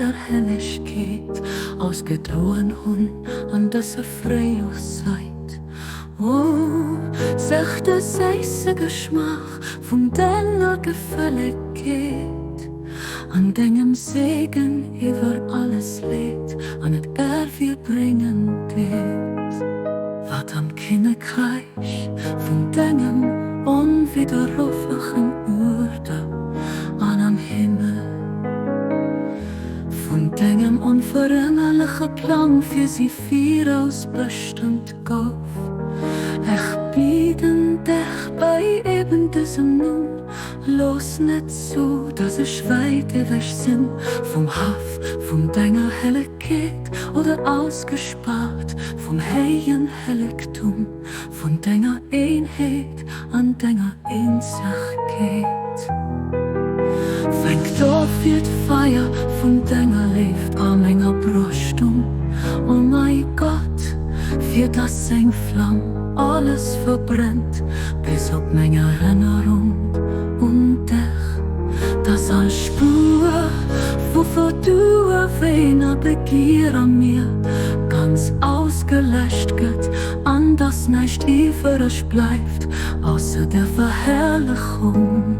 der Hellegkeet ausgedroen hunn an dëser Fréijoerszait. O, sech de séisse Geschmaach vun denger Gefällegkeet an dengem Segen iwwer alles Leed an et Erwir bréngen deet, wat am Kinnekräich vun dengem onwidderrufflechen Uerder an am Himmel vun dengem onverännerleche Plang fir si viraus bestëmmt gouf. Ech bieden dech bei eben dësem Numm, looss net zou, dass ech wäit ewech sinn vum Haff vun denger Hellegkeet oder ausgespaart vum héijen Hellegtum vun denger Eenheet an denger Eenzegkeet. Fänk dofir d'Feier vun denger Léift a menger Broscht un, o mäi Gott, fir dass seng Flam alles verbrennt, bis op meng Erënnerung un dech, dass all Spuer vu Verduerwen a Begier a mir ganz ausgeläscht gëtt, an dass näischt iwwereg bleift ausser der Verherrlechung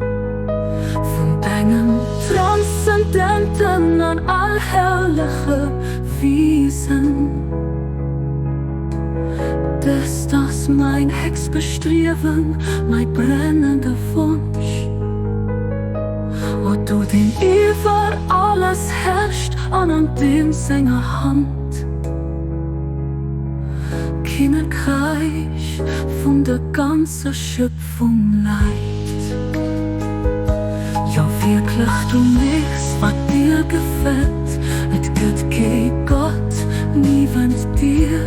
vun dengem transzendenten an allherrleche Wiesen. Dëst ass mäin héchst Bestriewen, mäi brennende Wonsch, o du deen iwwer alles herrscht an an deem senger Hand d'Kinnekräich vun der ganzer Schöpfung läit. Jo wierklech, du méchs wat dir gefält, et gëtt kee Gott niewent dir,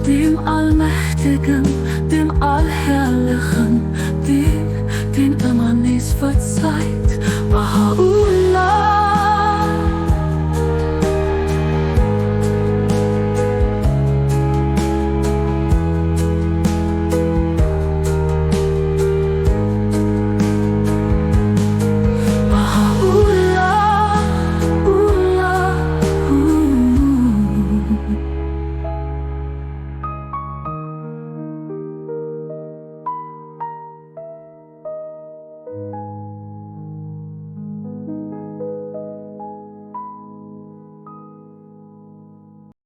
deem Allmächtegen, deem Allherrlechen, deen, deen ëmmer nees verzeit. Baha'u'llah.